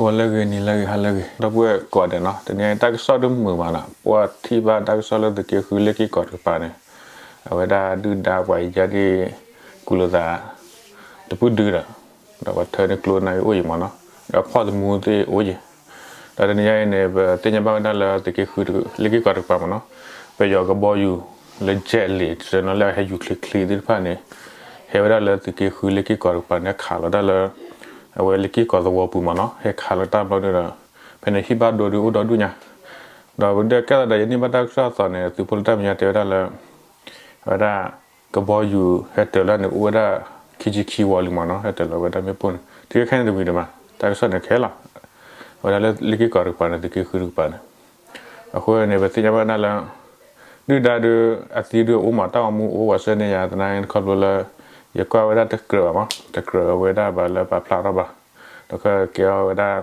ဂီၤလၢအဂ့ၤ နံၤလၢအဂ့ၤ ဟါလၢအဂ့ၤ ဒီပုၢ်ဝဲၢ်ကိးဂၤဒဲးနီၤ, တနံၤအံၤတၢ်ကစီၣ်ဒုးမုာ်မးနီၤ, ပှၤထံၣ်ဘၣ်တၢ်ကစီၣ်လၢသုးက့ဃုလ့ၢ်က့ၢ်ကီးတကပၤန့ၣ်, အဝဲဒၣ်ဒုၣ်ဒါပှၤအံၤယါဒ် ကူလိာ်သး တပုၢ်ဒုဒီး, ဒီးပှၤထၢန့ၢ်ကျိနာ်က့အိၣ်ယံၤမးနီၤ, ဒီးဖီၣ်သမူသ့ၣ်အိၣ်ယံၤ, ဒီးတနံၤအံၤန့ၣ် ပသ့ၣ်ညါဘၣ်ဝဲဒၣ်လၢသုးက့ဃုလ့ၢ်က့ၢ်ကီးတကပၤမးနီၤ, ပယီၤကဘီယူၤလၢ jet လံာ် တနီၤလၢအဟဲယူၤချ့ချ့သ့ၣ်တဖၣ်န့ၣ် ဟဲဝဲဒၣ်လၢသုးက့ဃုလ့ၢ်က့ၢ်ကီးတကပၤန့ၣ် ခးလီၤတၢ်လၢ အဝဲလ့ၢ်က့ၢ်ကီးသဝီပူၤမးနီၤ, ဟဲခးလီၤတၢ်ဘျီဒုဒီး ဖဲန့ၣ်ဟံၣ်ဘၣ်ဒိဒုအိၣ်ဒီဒူၣ်ညါ, ဒီးပဒဲကဲသးဒီးယန့ၢ်ဘၣ်တၢ်ကစီၣ်အသိးန့ၣ် သုးဖိလၢတၢ်မဲာ်ညါတဲဝဲဒၣ်လၢ အဝဲဒၣ် ကဘီယူၤဟဲတၢၤလၢန့ၣ် အိၣ်ဝဲဒၣ်ခံဆံခံဝီလံမးနီၤ, ဟဲတၢၤလီၤဝဲဒၣ်မ့ၣ်ပိၢ်န့ၣ် တုၤခဲအံၤန့ၣ်တဝံၤဒံးမး, တၢ်ကစီၣ်န့ၣ်ခဲလီၤ, အဝဲဒၣ်လၢလ့ၢ်က့ၢ်ကီးတကပၤန့ၣ် သုးက့ဃုတကပၤန့ၣ်, အဃိန့ၣ် ပသ့ၣ်ညါဘၣ်ဒၣ်လၢ ဒုၣ်ဒါဒုး အသံဒုးအိၣ်မး တၢ်ဂီၤမူအိၣ် ပှၤဆှၢန့ၢ်ယၤသနာ်က့ ခီဖျိလၢ ယကွၢ်ဝဲဒၣ်တကြၢးဘၣ်မး, တကြၢးဝဲဒၣ်ဘၣ်လၢပာ်ဖျါထီၣ်ဘၣ်, ဒီးကဲထီၣ်ဝဲဒၣ်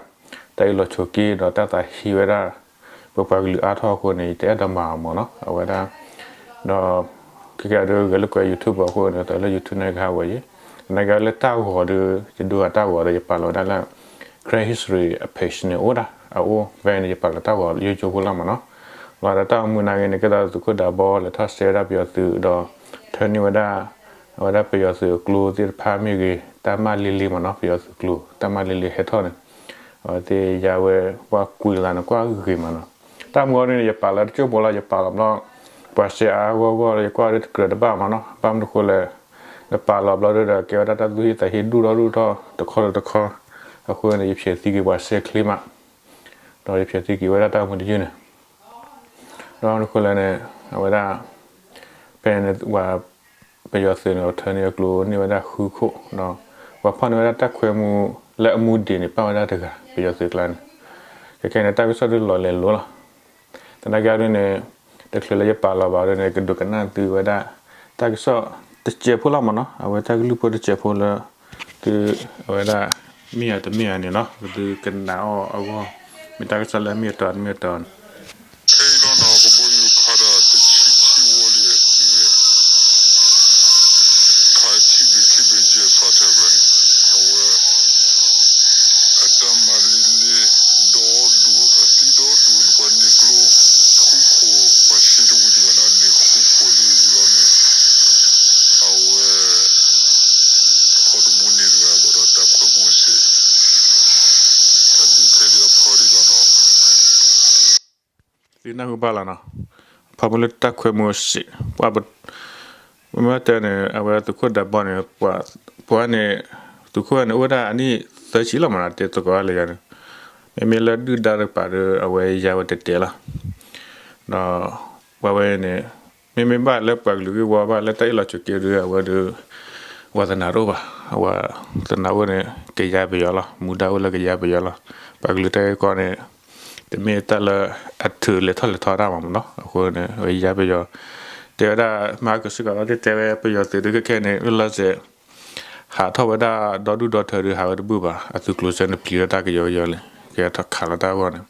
တၢ်အ့ၣ်လိာ်ဆိးက့ ဒီးတၢ်သးဟ့ဝဲဒၣ် ပပှၤကလုာ်အါထီၣ်အဃိန့ၣ် ယတအဲၣ်ဒိးမၤအီၤမးနီၤ, အဝဲဒၣ် ဒီး ခဲကဲဒုးဂဲၤလိာ်ကွဲ YouTube အဃိန့ၣ် သုးလၢ YouTube န့ၣ်ကဟးဝဲယံၤ, သနာ်က့လၢတၢ်ဂီၤဒုး ယဒိဂၤတၢ်ဂီၤဒီး ယပာ်လီၤဝဲဒၣ်လၢ Karen History အ page န့ၣ်အိၣ်ဒၣ် အအိၣ်ဖဲန့ၣ် ယပာ်လီၤတၢ်ဂီၤယိယိဖိလီၤမးနီၤ, လီၤဒီးတၢ်ဂီၤမူနာ်က့န့ၣ် ကဲသးသုးခိၣ်ဒးဘီလဲၤထီၣ်စဲဝဲဒၣ်ပယီၤသုးဒီး ထၢန့ၢ်ဝဲဒၣ် အဝဲဒၣ်ပယီၤသုးအကျိသ့ၣ်တဖၣ်မ့ၢ်ဂ့ၤ တၢ်မၤလ့လ့မးနီၤ, ပယီၤသုးကျိ တၢ်မၤလ့လ့ဟဲထီၣ်န့ၣ် အဝဲသ့ၣ်ယါဝဲ ပှၤကွံာ်လီၤသးန့ၣ် ကွၢ်ဂ့ၤမးနီၤ, တၢ်မူအီၤဒ်န့ၣ် ယပာ်လီၤတစိၢ်ဖိလီၤ, ယပာ်လီၤဘျီ ပှၤစဲအါအါဂီၢ်ဂီၢ်လၢယကွၢ်ဒ်တကြၢးတဘၣ်မးနီၤ, ဘၣ်မနုၤဃိလဲၣ် ယပာ်လီၤဘျီဒုဒီး ကဲဝဲဒၣ်တၢ်သူၣ်ဟ့သးဟ့ဒိၣ်ထီၣ်ဒိၣ်ထီၣ်တခီဒီးတခီ, အဃိန့ၣ် ယဖျဲးသံက့ၤပှၤစဲချ့မး, ဒီးယဖျဲးသံက့ၤဝဲဒၣ်တၢ်မူတယုၢ်န့ၣ် ဒီးမနုၤဃိလဲၣ်န့ၣ် အဝဲဒၣ် ဖဲန့ၣ် ပယီၤသုးန့ၣ် ထၢန့ၢ်အကျိန့ၢ်ဝဲဒၣ်ဃုခိၣ်ဒီး ပှၤဖီၣ်န့ၢ်ဝဲဒၣ်တၢ်ခွဲမူလၢအမူဒံးန့ၣ် ပာ်ဝဲဒၣ်တဂၤ ပယီၤသုးကျါန့ၣ်, ခဲကဲန့ၣ် တၢ်ကစီၣ်ဒုးလီၤလဲၤလိၤလီၤ, သနာ်က့ဒ်န့ၣ် တချုးလၢယပာ်လီၤဘၣ်ဒ်န့ၣ် ကဒုးကနၣ်သုဝဲဒၣ် တၢ်ကစီၣ်တစဲးဖိလီၤမးနီၤ, အဝဲတၢ်ကလုၢ်ဖိတစဲးဖိလၢ သု အဝဲဒၣ် မ့ၢ်ဧါတမ့ၢ်ဧါန့ၣ်နီၤ, သုကနၣ်အီၤအဂီၢ် မ့ၢ်တၢ်ကစီၣ်လၢအမ့ၢ်အတီတမ့ၢ်အတီန့ၣ် ခဲအံၤလီၤနီၤ, ကဘီယူၤခးဒီးတဆံခံဝီလံ, ခးခံဘ့ၣ်ခံဘ့ၣ်ယဲၢ်ဖးထၢၣ်ဘျီန့ၣ် အဝဲ အတၢ်မၤလ့လ့ ဒီဒူၣ် အသံဒီဒူၣ်န့ၣ် ပှၤန့ၢ်ကျိ ဃုခိၣ် ပှၤစဲတဝံၤဒံးဘၣ်နီၤ, န့ၢ်ဃုခိၣ်လံဝံၤလီၤန့ၣ် အဝဲ ဖီၣ်တမူန့ၢ်တဂၤဘၣ်ဒီးတၢ်ခွဲမူစဲး တၢ်ဒုးခဲဒုးအဖီဒံးလီၤနီၤ. သုနၢ်ဟူဘၣ်လီၤနီၤ, ဖီမူလၢတၢ်ခွဲမူစဲး ပှၤ မ့ၢ်တဲန့ၣ် အဝဲသုးခိၣ်ဒးဘီန့ၣ် ပှၤန့ၣ် သုးခိၣ်န့ၣ် အိၣ်ဝဲဒၣ်အနံၣ်သၢဆံလီၤမးနီၤ, တဲသကိးလၢယၤန့ၣ် မ့မ့ၢ်လၢဒုၣ်ဒါတကပၤဒီး အဝဲယါဝဲတဲတဲလီၤ, ဒီး ပှၤဝဲန့ၣ် မ့မ့ၢ်ဘၣ်လၢပှၤကလုာ်ဂ့ၢ်ဝီဘၣ်လၢတၢ်အ့ၣ်လိာ်ဆိးက့ဒုး အဝဲဒုး ဝါသနာတအိၣ်ဘၣ်, ဝါသနာအိၣ်န့ၣ် ကယါပယီၤလီၤ, မူဒါအိၣ်လၢကယါပယီၤလီၤ, ပှၤကလုာ်တၢ်ဂ့ၢ်ကီန့ၣ် တမ့ၢ်တၢ်လၢအထုးလဲၤထီၣ်လဲၤထီတၢ်မးမးနီၤ, အဃိန့ၣ် ဝဲယါပယီၤ တဲဝဲဒၣ် မၤကစ့ၢ်ကီးလီၤ တဲတဲဝဲပယီၤသုးဒုးခဲခဲန့ၣ် လၢလီၤစဲး ဟးထီၣ်ဝဲဒၣ်ဒီဒူၣ်ဒီထၢဒုး ဟးဝဲတဘူၣ်ဘၣ်, အသုးကျိၤစဲန့ၣ်ပျံၤထီၣ်တၢ်ကယီကယီလံ, ကဲထီၣ်ခးလီၤတၢ်အဂီၢ်န့ၣ်,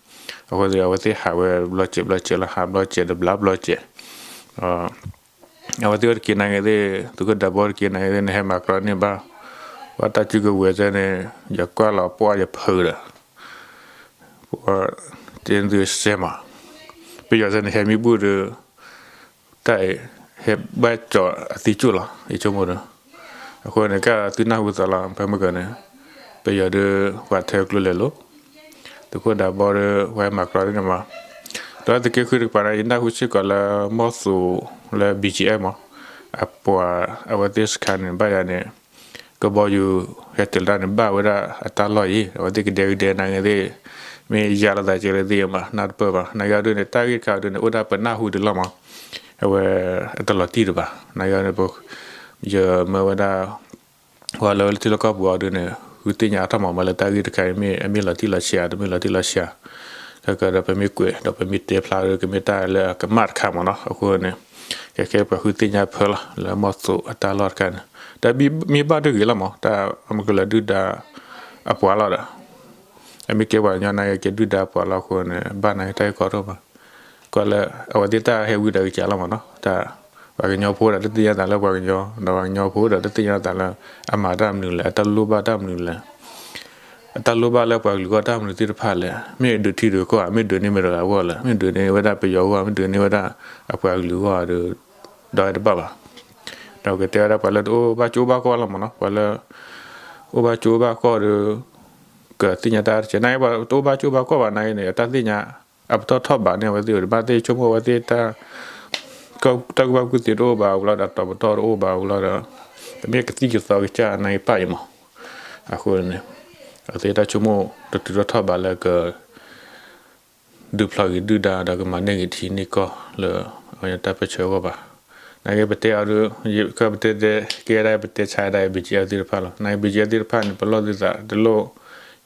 အဃိသ့ၣ် အဝဲသ့ၣ်ဟးဝဲဘျီစဲးဘျီစဲးလီၤ, ဟးဘျီစဲးတဘျီဘျီစဲး အဝဲသ့ၣ်အိၣ်တက့ၢ်နာ်က့သ့ၣ် သုးခိၣ်ဒးဘီတက့ၢ်နာ်က့သ့ၣ် နဟဲမၤကြီန့ၢ်ဘၣ်, ပှၤတၢ်စုကဝဲၤစဲန့ၣ် ယကွၢ်လီၤပှၢ်ယဖုးဒီး ပှၤတ့သုစဲမး, ပယီၤစဲန့ၣ်ဟဲမံဘူၣ်ဒီး တၢ်အံၤ ဟဲဘၣ်ကၠီၤအသံကၠိၣ်လီၤ ယဆိကမိၣ်ဒီး, အဃိန့ၣ် ကသုနၢ်ဟူသးလီၤ ဖဲမုၢ်ကၢၤန့ၣ် ပယီၤဒီး ပှၤထၢကျိလဲၤလိၤ သုးခိၣ်ဒးဘီဒီး ပှၤဟဲမၤကြီသ့ၣ်န့ၣ်မး, ဒီးသုးက့ဃုတကပၤန့ၣ် ယနၢ်ဟူစ့ၢ်ကီးလၢမီၢ်သိးလၢ ဘံၣ်ကၠံအဲၣ်မး, အပှၤအဝဲသ့ၣ်စခါန့ၣ် ဘၣ်ယၤန့ၣ် ကဘီယူၤဟဲတ့ၢ်လီၤတၢ်န့ၣ် ဘၣ်ဝဲဒၣ်အတၢ်လီၢ်အံၤ အဝဲသ့ၣ်ကဒဲကဒဲနာ်က့သ့ၣ် မ့ၢ်ယါလိာ်သးကဲလၢသ့ၣ်မး နၢ်တပၢၢ်ဘၣ် နာ်က့ဒ်န့ၣ် တၢ်ဂ့ၢ်တခါဒ်န့ၣ် အိၣ်ဒၣ်ပနၢ်ဟူဒံးလီၤမး, အဝဲအတလီၤတံၢ်ဒံးဘၣ် နာ်က့န့ၣ် ယမၢဝဲဒၣ် ပှၤလၢထံလီၢ်ကီၢ်ပူၤအီၤဒ်န့ၣ် ဃုသ့ၣ်ညါအါထီၣ်မး မ့ၢ်လၢတၢ်ဂ့ၢ်တခါအံၤ မ့ၢ်အမ့ၢ်လီၤတံၢ်လီၤဆဲး တမ့ၢ်လီၤတံၢ်လီၤဆဲး ခဲကဒီးပမ့ၢ်ကွဲး ဒီးပမ့ၢ်တဲဖျါဒီး ကမ့ၢ်တၢ်လၢအကမၣ်တခါမးနီၤ အဃိန့ၣ် ကဲခဲပှၤဃုသ့ၣ်ညါဖၢလီၤ လၢမီၢ်သိးအတၢ်လီၢ်တခါန့ၣ် တၢ်မ့ၢ်ဘၣ်တဂ့ၤလီၤမး တၢ်အမုၢ်ကလၢဒုၣ်ဒါအပှၤလီၤဒီး အမ့ၢ်ကဲပှၤကညီနာ်က့ ကဲဒုၣ်ဒါပှၤလီၤအဃိန့ၣ် ဘၣ်နာ်က့တၢ်ဂ့ၢ်ကီထီၣ်မး ကွၢ်လၢအဝဲသ့ၣ်တၢ်ဟဲဝံဒီးကစၢ်လီၤမးနီၤ တၢ်ပှၤကညီဖိဒီးတသ့ၣ်ညါသးလၢပှၤကညီ ဒီးပှၤကညီဖိဒီးတသ့ၣ်ညါသးလၢ အမၤတၢ်မနုၤလဲၣ် အတၢ်လိၣ်ဘၣ်တၢ်မနုၤလဲၣ် အတၢ်လိၣ်ဘၣ်လၢပှၤကလုာ်ဂီၢ်တၢ်မနုၤသ့ၣ်တဖၣ်လဲၣ်, မ့ၢ်ဒုးထံဒုးကီၢ်ဧါ, မ့ၢ်ဒုးန့ၢ်မတၤတဂၤဂီၢ်လဲၣ်, မ့ၢ်ဒုးန့ၢ်ဝဲဒၣ်ပယီၤဂီၢ်, မ့ၢ်ဒုးန့ၢ်ဝဲဒၣ်အပှၤကလုာ်ဂီၢ်ဒီး ဒီးဝဲတဘၣ်ဘၣ်. ဒီးကတဲဝဲဒၣ်ပှၤလၢတအိၣ်ဘၣ်ကၠိဘၣ်ကီၢ်လီၤမးနီၤ, ပှၤလၢ အိၣ်ဘၣ်ကၠိဘၣ်ကီၢ်ဒီး ကသ့ၣ်ညါတၢ်တကဲး, နာ်က့ပှၤတအိၣ်ဘၣ်ကၠိဘၣ်ကီၢ်ဘၣ်နာ်က့န့ၣ် အတၢ်သ့ၣ်ညါ အပတီၢ်ထီၣ်ဘးန့ၣ် အဝဲသ့ၣ်တဘၣ်သ့ၣ်ဆိကမိၣ်ဝဲသ့ၣ် တၢ်ကူၣ်ဘၣ်ကူၣ်သ့တအိၣ်ဘၣ်ဝံၤလီၤဒီး တီၤပတီၢ်တအိၣ်ဘၣ်ဝံၤလီၤဒီး တမ့ၢ်ကသံၣ်ကသီကစၢ်နာ်က့ပၣ်အံၤမး. အဃိန့ၣ် အဝဲသ့ၣ်တၢ်ဆိကမိၣ်တတုၤထီၣ်ထီၣ်ဘးလၢက ဒုးဖျိးက့ၤဒုၣ်ဒါဒီးကမၤန့ၢ်က့ၤထံန့ၢ်ကီၢ်လၢ အဝဲတၢ်ပၢၢ်ဆၢအဂီၢ်ဘၣ်. နာ်က့ပတဲအီၤဒီး ယကပတဲတဲ ကဲဒၣ်ပတဲဆါဒၣ် BGF သ့ၣ်တဖၣ်လီၤ. နာ်က့ BGF သ့ၣ်တဖၣ်န့ၣ် ပလီၢ်သုသးတလိၣ်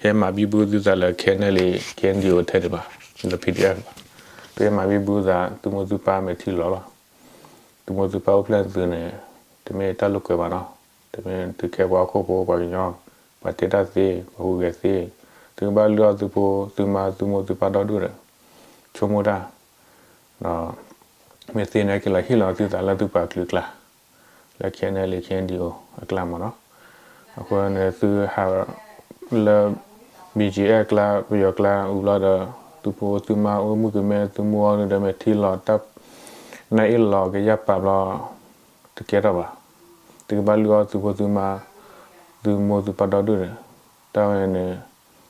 ဟဲမၤဘံဘူသုသးလၢ KNLA KNDO ထဲန့ၣ်ဘၣ်, လၢ PDF ဘၣ်. သုဟဲမၤဘံဘူသး သုမိၢ်သုပၢ်မဲာ်ထံလီၤလီၤ. သုမိၢ်သုပၢ်အိၣ်ဖျဲၣ်သုန့ၣ် တမ့ၢ်တၢ်လိာ်ကွဲဘၣ်နီၤ. တမ့ၢ်သုကဲပှၤဟီၣ်ခိၣ်ဖိပှၤကညီ ပှၤတဲတၢ်သ့ ပှၤဟူးဂဲၤသ့, သုကဘၣ်လုၢ်အီၣ်သုဖိသုမါသုမိၢ်သုပၢ်ဒီဒူၣ်ဒီး ဆိကမိၣ်တၢ် ဒီး မ့ၢ်သ့န့ၣ် ဟဲက့ၤလီၤဟ့ၣ်လီၤသုသးလၢသုပှၤကလုာ်ကျါ လၢ KNLA KNDO အကျါမးနီၤ. အဃိန့ၣ် သုဟးလၢ BGF ကျါ ပယီၤကျါအူလီၤဒီး သုဖိသုမါအိၣ်မုၣ်ကမဲ သုမိၢ်အီၣ်နုာ်ဒီးမဲာ်ထံလီၤ တၢ်နါအ့ၣ်လီၤကယၢ်ပာ်ဘျီ တကဲထီၣ်ဘၣ်. သုကဘၣ်လုၢ်အီၣ်သုဖိသုမါ သုမိၢ်သုပၢ်ဒီဒူၣ်န့ၣ် တၢ်ဝဲန့ၣ်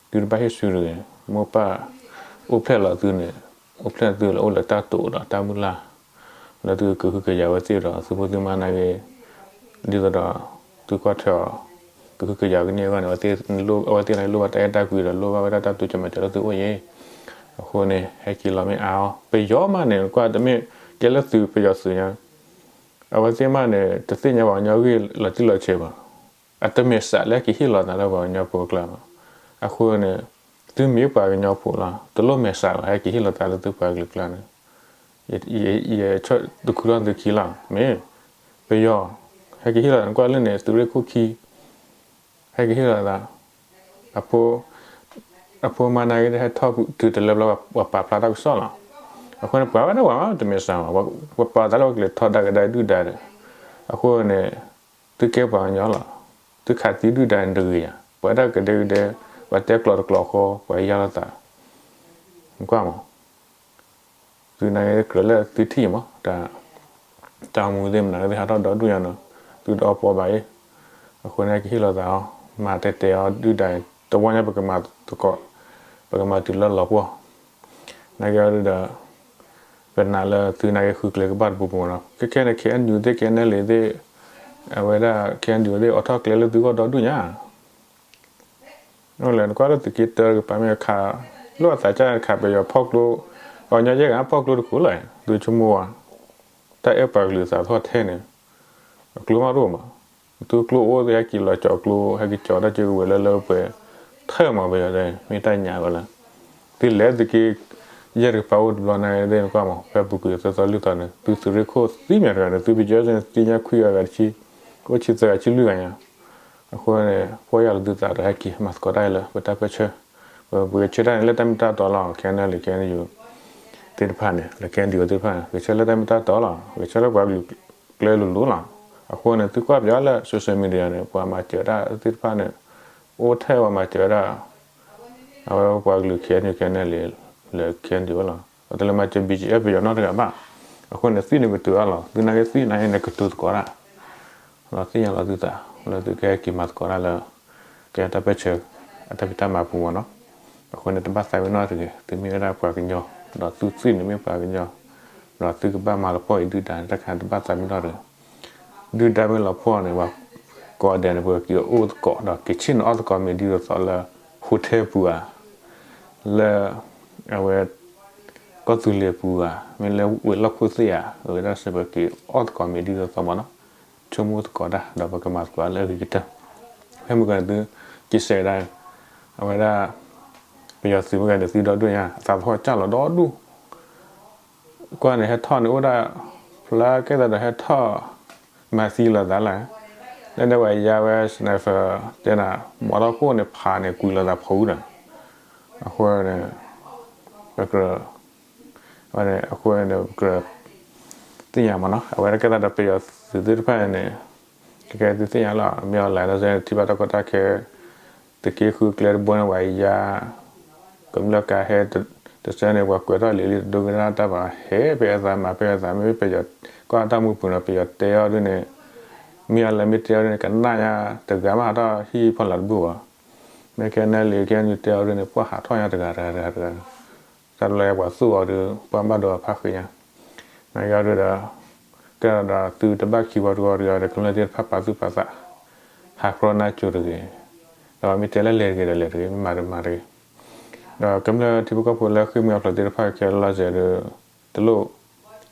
သုတဘၣ်ဟ့ၣ်ဆူၣ်တဂ့ၤ. မိၢ်ပၢ်အိၣ်ဖျဲၣ်လီၤသုန့ၣ် အိၣ်ဖျဲၣ်သုလၢအိၣ်လၢတၢ်တိာ်ဒီးတၢ်မုၢ်လၢ် လၢသုကဟုကယာ်ဝဲသ့ၣ်ဒီးသုဖိသုမါနာ်က့ ဒ်သိးဒီး သုကွၢ်ထွဲအီၤ ကဟုကယာ်ကန့ၢ်အဂီၢ်န့ၣ် အဝဲသ့ၣ်နာ်က့လိၣ်ဘၣ်တၢ်အဲၣ်တၢ်ကွံဒီးလိၣ်ဘၣ်ဝဲဒၣ်တၢ်တိစၢၤမၤစၢၤလၢသုအိၣ်အံၤ. အဃိန့ၣ် ဟဲက့ၤလီၤမ့ၢ်အါအီၤ ပယီၤမးန့ၣ် ကွၢ်တမ့ၢ်ကဲလၢသုးပယီၤသုးညါ အဝဲသ့ၣ်မးန့ၣ် တသ့ၣ်ညါပှၤကညီဂ့ၢ်လီၤတံၢ်လီၤဆဲးဘၣ်. အတမဲာ်ဆှးလၢကဟ့ၣ်လီၤသးလၢပှၤကညီဖိအကျါဘၣ်. အဃိန့ၣ် သုမ့ၢ်ပှၤကညီဖိလီၤ တလိၣ်မဲာ်ဆှးဘၣ် ဟဲက့ၤဟ့ၣ်လီၤသးလၢသုပှၤကလုာ်ကျါန့ၣ် ယတခူထီၣ်သုခံလီၤ. မ့ၢ် ပယီၤ ဟဲက့ၤဟ့ၣ်လီၤသး နကွၢ်လၢန့ၣ် သုးရ့ၣ်ခိၣ်ခံ ဟဲက့ၤဟ့ၣ်လီၤသး အဖိ အဖိမါနာ်က့ ဟဲထီၣ်တုၤတလၢဘျီ ပှၤပာ်ဖျါတၢ်ကစီၣ်လီၤ. အဃိန့ၣ် ပှၤဝဲဒၣ်ပှၤမးတမဲာ်ဆှးဘၣ် ပှၤပာ်သးလၢပှၤကလဲၤထီဒါက့ၤဒုၣ်ဒါဒီး အဃိန့ၣ် သုကဲပှၤကညီလီၤ. သုခးသံဒုၣ်ဒါန့ၣ်တဂ့ၤယၤ ပှၤဒၣ်ကဒဲကဒဲ ပှၤတဲကျိာ်တကျိာ်ဃီ ပှၤယါလိာ်သး နကွၢ်မး သုနာ်က့ကြၢးလၢသုထံၣ်မး တၢ် တၢ်မူသ့ၣ်မနုၤသ့ၣ် ဟးထီၣ်ဒီဒူၣ်ညါနီၤ သုတအီပီဘၣ်အံၤ. အဃိန့ၣ် ကဟ့ၣ်လီၤသးအီၤ မၤတဲတဲအီၤဒုၣ်ဒါန့ၣ် တဝီညါပကမၤသကိး ပကမၤတုၤလၢလီၤပှီၢ် နာ်က့အီၤဒုၣ်ဒါ ပနာ်လၢသုနာ်က့ဃုကျဲကဘၣ်တပူၤပူၤနီၤ ခဲခဲန့ၣ် KNU သ့ၣ် KNLA သ့ၣ် အဝဲဒၣ် KNDO သ့ၣ် အိးထီၣ်ကျဲလၢသုဂီၢ်ဒီဒူၣ်ညါ အိၣ်လဲၣ် နကွၢ်လၢသုးက့တၢတကပၤမ့ၢ်ခး လိၣ်အသးကၢ်ခးပယီၤဖီၣ်ကျိ ပှၤကညီယဲၢ်ဂၤဖီၣ်ကျိတခိၣ်လၢၤ သုဆိကမိၣ်ဝဲ တၢ်အဲၣ်ပှၤကလုာ်သးထီၣ်ထဲန့ၣ် အကျိမးတအိၣ်ဘၣ်. သုကျိအိၣ်သ့ၣ်ဟဲက့ၤလီၤကၠီၤကျိ ဟဲက့ၤကၠီၤတၢ်က့ၤဝဲလၢလၢပှဲၤ ထၢၣ်မးပယီၤတဲ မ့ၢ်တၢ်ညါဝဲလၢ သုလဲၤသုးက့ ယဲၢ်တကပၤအိၣ်တဘျီနာ်က့သ့ၣ်နကွၢ်မး ဖဲပူၤကွံာ်သၢသီလွံၢ်သီန့ၣ် သုသုးရ့ၣ်ခိၣ်သံမးတဂၤန့ၣ် သုးပယီၤန့ၣ်သံညါခွံဂၤဂၤတဆံ အိၣ်ဆံသၢဂၤဆံလွံၢ်ဂၤညါ အဃိန့ၣ် ဖှီၣ်ယာ်လီၤသုသးဒီးဟဲက့ၤမၤသကိးတၢ်လၢ ပတၢ်ပၢၢ်ဆၢ ပဂဲၤဆၢထၢၣ်န့ၣ် လၢတၢ်မ့ၢ်တၢ်တီလီၤ KNLA KNU သ့ၣ်တဖၣ်န့ၣ် လၢ KNDO သ့ၣ်တဖၣ်န့ၣ် ဂဲၤဆၢထၢၣ်လၢတၢ်မ့ၢ်တၢ်တီလီၤ ဂဲၤဆၢထၢၣ်လၢပှၤကလုာ်ကျဲလိၤလိၤလီၤ. အဃိန့ၣ် သုကွၢ်ပယီၤလၢ social media န့ၣ် ပှၤမၤစၢၤတၢ်သ့ၣ်တဖၣ်န့ၣ် အိၣ်ထဲပှၤမၤစၢၤဝဲဒၣ် အဝဲပှၤကလုာ် KNU KNLA လၢ KNDO လီၤ. ပတလဲၤမၤစၢၤ BGF ပယီၤနီတဂၤဘၣ်. အဃိန့ၣ် သံန့ၣ်ကတုၤအါလီၤ သုနာ်က့သံနာ်က့န့ၣ် ကတုၤသကိးတၢ် ဒီးသ့ၣ်ညါလီၤသုသး လၢသုကဟဲက့ၤမၤသကိးတၢ်လၢ ကဲတၢ်ပၢၢ်ဆၢ အတၢ်ဖံးတၢ်မၤပူၤမးနီၤ. အဃိန့ၣ် တဘၣ်သးပ့ၤနီၣ်တဂ့ၤ သုမ့ၢ်ဝဲဒၣ်ပှၤကညီ ဒီးသုသ့ၣ်န့ၣ်မ့ၢ်ပှၤကညီ ဒီးသုကဘၣ်မၤလီၤပှီၢ်အံၤဒုၣ်ဒါန့ၣ် တၢ်ခါတဘၣ်သးပ့ၤနီၣ်တဂ့ၤ ဒုၣ်ဒါမ့ၢ်လီၤပှီၢ်န့ၣ် ပှၤကိးဂၤဒဲးန့ၣ် ပက့ၤအိၣ်သကိးဒီးက့ၤဆ့ၣ်နီၤအီၣ်သကိးမ့ၢ်ဒ်သိးသိးလၢ hotel ပူၤဧါ လၢ အဝဲ ကီၢ်သူလ့ၤပူၤဧါ မ့ၢ်လၢဝ့ၢ်လီၢ်ခိၣ်သ့ၣ်ဧါ အဝဲဒၣ်စ့ၢ်ပက့ၤအီၣ်သကိးမ့ၢ်ဒ်သိးသိးမးနီၤ ဆိကမိၣ်သကိးတၢ် ဒီးပကမၤသကိးလၢအဂ့ၤကတၢၢ် ဖဲမုၢ်ကီၢ်န့ၣ်သု က့ၤစဲးဒၣ် အဝဲဒၣ် ပယီၤသုးမုၢ်ကီၢ်န့ၣ်သုဒီဒူၣ်ညါ အသးသဟီၣ်ကၢ်လီၤဒီဒူၣ် ကွၢ်န့ၣ် ဟဲထီၣ်န့ၣ်အိၣ်ဒၣ် ဖျါကဲသးဒီးဟဲထီၣ် မၤသံလိာ်သးလၢ လၢဒၣ်ဝဲယါဝဲ sniper တဲနၤ မီထီၣ်ခိၣ်န့ၣ်ဖးန့ၣ် ကွံာ်လိာ်သးဖီအူဒီး အဃိန့ၣ် ပကြၢး အဃိန့ၣ် ပကြၢး သ့ၣ်ညါမးနီၤ အဝဲဒၣ်ကဲသးဒီးပယီၤသုးသ့ၣ်တဖၣ်န့ၣ် ကဲကဲသုသ့ၣ်ညါလီၤ မ့ၢ်အီၤလဲၣ်လၢထံၣ်ဘၣ်တၢ်ကီတၢ်ခဲ သုးက့ဃုကျဲတဘိန့ၣ် ပှၤယါ ကမျၢၢ်ကါဟဲတဆၢန့ၣ် ပှၤကွဲးထီၣ်လံာ်လံ တဒိကနၣ်တၢ်ဘၣ် ဟဲဖဲအသးမၤဖဲအသး မ့မ့ၢ်ပယီၤ ကီၢ်တၢ်မူပူၤနီၤ ပယီၤတဲအီၤဒ်န့ၣ် မ့ၢ်အီၤလၢမ့ၢ်တဲအီၤဒ်န့ၣ် ကနၣ်ညါတဂၤမးဟးထီၣ်ဟံၣ်ဖီလာ်တဘူၣ်ဘၣ်. မ့ၢ်ခဲနၢလံာ်ခဲနုာ်တဲအီၤဒ်န့ၣ် ပှၤဟးထီၣ်ညါတဂၤတဂၤတဂၤတဂၤ တၢ်တလီၢ်အံၤပှၤသူၣ်အီၤဒီး ပှၤဘၣ်ဒိအဖးဃ့ညါ နကီဒုဒီး ကဲဒီးသုတဘၣ်ခံဝီတဝီတဂ့ၤဒီး ကမျၢၢ်သ့ၣ်တဖၣ်ပာ်သူၣ်ပာ်သး ဟးကြီနၢ်ကၠိတဂ့ၤ ဒီးမ့ၢ်တဲလၢလဲၤတဂ့ၤဒီးလဲၤတဂ့ၤ မ့ၢ်မၤတမၤတဂ့ၤ ဒီးကမျၢၢ်ထံဖိကီၢ်ဖိလၢဃ့ၢ်မှံဟးဖျိးသ့ၣ်တဖၣ်ခဲလၢာ်စဲးဒီး တလိၣ်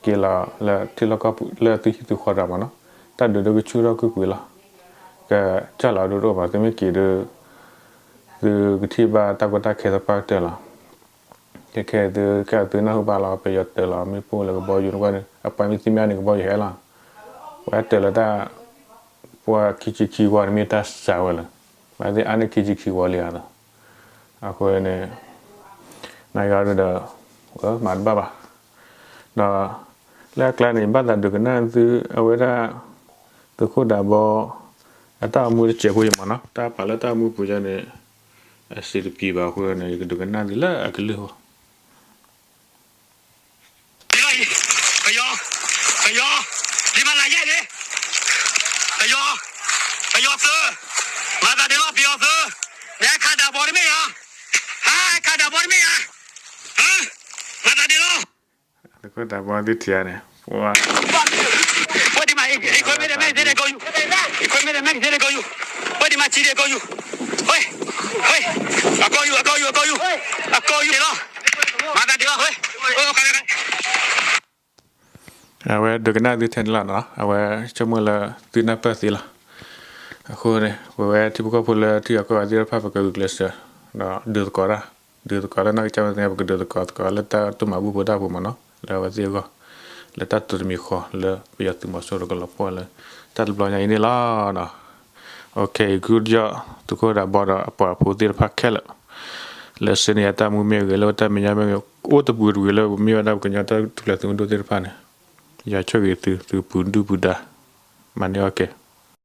က့ၤလီၤလၢထံလီၢ်ကီၢ်လၢသုဟံၣ်သုဃီတၢ်မးနီၤ တၢ်ဒုးဒိၣ်ကဆူၣ်ထီၣ်ကွ့ၢ်ကွ့ၢ်လီၤ ကစၢ်လီၤဒုးတအိၣ်ဘၣ် သုမ့ၢ်က့ၤဒီး သုကထံၣ်ဘၣ်တၢ်ကီတၢ်ခဲသပှၢ်ကတၢၢ်လီၤ ခဲခဲအံၤသုကဲသုနၢ်ဟူဘၣ်လီၤ ပယီၤတၢၤလီၤ မ့ၣ်ပိၢ်လၢကဘီယူၤတကွၢ်န့ၣ် အပှၤမ့ၢ်သ့ၣ်မ့ၢ်န့ၣ် ကဘီယူၤဟဲလီၤ ပှၤတၢၤလီၤတၢ် ပှၤခံဆံခံဝီန့ၣ်မ့ၢ်တၢ်စှၤဝဲလၢ ပှၤသ့ၣ်အါန့ၢ်ခံဆံခံဝီလံဧါလီၤ အဃိန့ၣ် နကီဒုဒီး မၤတဘၣ်ဘၣ် ဒီး လၢအကျါန့ၣ် ဘၣ်သးဒုးကနၣ်သု အဝဲဒၣ် သုးခိၣ်ဒးဘီ အတၢ်အိၣ်မူတစဲးဖိအံၤမးနီၤ တၢ်ပာ်လၢတၢ်အိၣ်မူပူၤယါန့ၣ် အစံးတပံၤဘၣ်အဃိန့ၣ် ယကဒုးကနၣ်သုလၢအကလုၢ်ဃီ ပယီၤ ပယီၤ ဒ်မၤလၤယဲၢ်န့ၣ် ပယီၤ ပယီၤသုး မၤသးဒ်လီၤ ပယီၤသုး နခးဒးဘီတမ့ၢ်ဧါ ဟါ ခးဒးဘီတမ့ၢ်ဧါ မၤသးဒ်လီၤ သုးခိၣ်ဒးဘီဒုထံၣ်ဧါန့ၣ် ဝဲဒ်မး equipment မဲကသ့ဒဲးကိးယူၤ equipment မဲကသ့ဒဲးကိးယူၤ ဝဲဒ်မးစံးဒဲးကိးယူၤ ဝဲ ဝဲ အကိးယူၤ အကိးယူၤ အကိးယူၤ အကိးယူၤဒ်လီၤ မၤသးဒ်လီၤ ဝဲ အဝဲဒုးကနၣ်သုထဲန့ၣ်လီၤနီၤ အဝဲဆိကမိၣ်လၢသုနၢ်ပၢၢ်သ့လီၤ အဃိန့ၣ် ပဝဲထံဖိကီၢ်ဖိလၢထံဂၤကီၢ်ဂၤသ့ၣ်တဖၣ် ပကဂုာ်ကျဲးစၢး ဒီးဒုးသကိးတၢ် ဒုးသကိးလၢနီၢ်ကစၢ်မ့ၢ်သ့ ပကဒုးသကိးသကိးလၢတၢ်တိၢ်မၤဘူၣ်ဖိတၢ်ပူၤမးနီၤ လၢအဝဲသ့ၣ်အဂီၢ် လၢတၢ်တိၢ်တမံၤဃီ လၢပယီၤသုးမီၤစိရိၤကလီၤပှီၢ်လၢ တၢ်တဘျီညါအံၤန့ၣ်လီၤနီၤ OK good job သုးခိၣ်ဒးဘီဒီးအပှၤဖိသ့ၣ်တဖၣ်ခဲလၢာ် လၢစ့န့ၣ်အတၢ်မူမ့ၢ်ဂ့ၤ လၢတၢ်မဲာ်ညါမ့ၢ်ဂ့ၤ အိၣ်တပူၤတဝံၤလၢပမ့ၢ်ဝဲဒၣ်ပကညီတၢ်ထူၣ်ဖျဲးသုးမုၢ်ဒိၣ်သ့ၣ်တဖၣ်န့ၣ် ယွၤဆိၣ်ဂ့ၤသု သုပူၤဒုၣ်ပူၤဒါ မၤန့ၢ်အီၣ်ကဲ